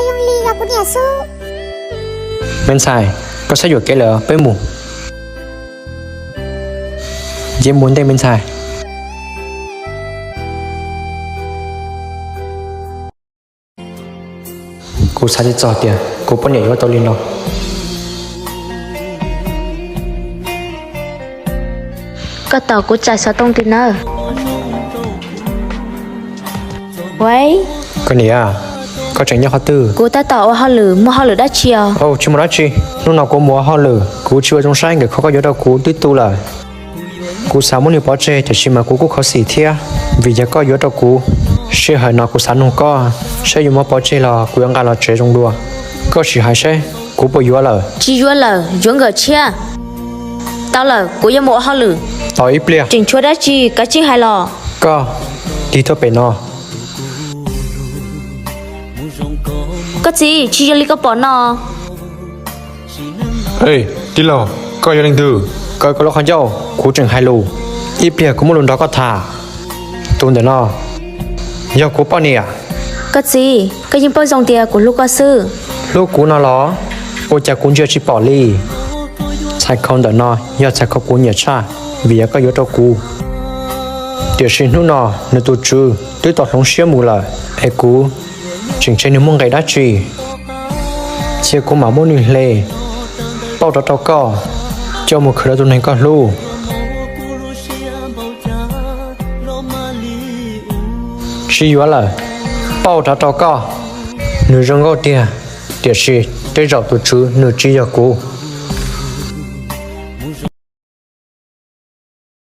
Yooj Lis yog kuv niam xwb. Me ntxhais, koj xav yuam kev lawm, peb mus. Ces mus ntej me ntxhais. Kuv xav tsis txog tias kuv poj niam yuav tau li no. Koj tos kuv txais xov tooj tim nawb. Koj niam, koj tseem nyob qhov twg? Kuv tab tom ua hauj lwm, muaj hauj lwm dab tsi os? Tsis muaj dab tsi. Hnub no kuv mus ua hauj lwm, kuv tsis ua zoo saib nkawm khov koj yuav rau kuv twb tu lawm. Kuv xav muab nws pov tseg tiam sis mas kuv kuj khuv xim thiab, vim yog koj yuav rau kuv. Sij hawm no kuv xav nug koj saib yuav muab pov tseg los kuv yuav nqa los tsev zoo dua. Koj sim hais saib kuv puas yuav lawm. Tsis yuav lawm, yuav nkawm tshiab. Tau lawm, kuv yuav mus ua hauj lwm. Tos ib pliag. Tseem tshuav dab tsi, kav tsij hais los. Koj, tig tuaj pem no. Koj txiv, tsis yog li koj pom no. Tij laug, koj yog leej twg? Kaw koj lub qhov ncauj, kuv tseem hais lus. Ib pliag kuv muaj lus nrog koj tham. Tus ntawm no yog kuv poj niam. Koj txiv, koj yeej paub zoo tias kuv hlub koj xwb. Hlub kuv no los? Ua cas kuv ntsia tsis pom li? Txhais khau ntawm no yog txhais khau kuv nyiam tshaj, vim yog koj yuav rau kuv. Tiam sis hnub no nws tus tswv twb tau hloov siab mus lawm, es kuv tseem tseg nws muaj nqis dab tsi. Cia kuv mam muab nws hle pauj rov rau koj, coj mus khwv rau tus neeg koj hlub. Tsis yuav lawm, pauj rov rau koj. Nws zoo nkauj tiag, tiam sis tej zaum tus tswv nws tsis yog kuv.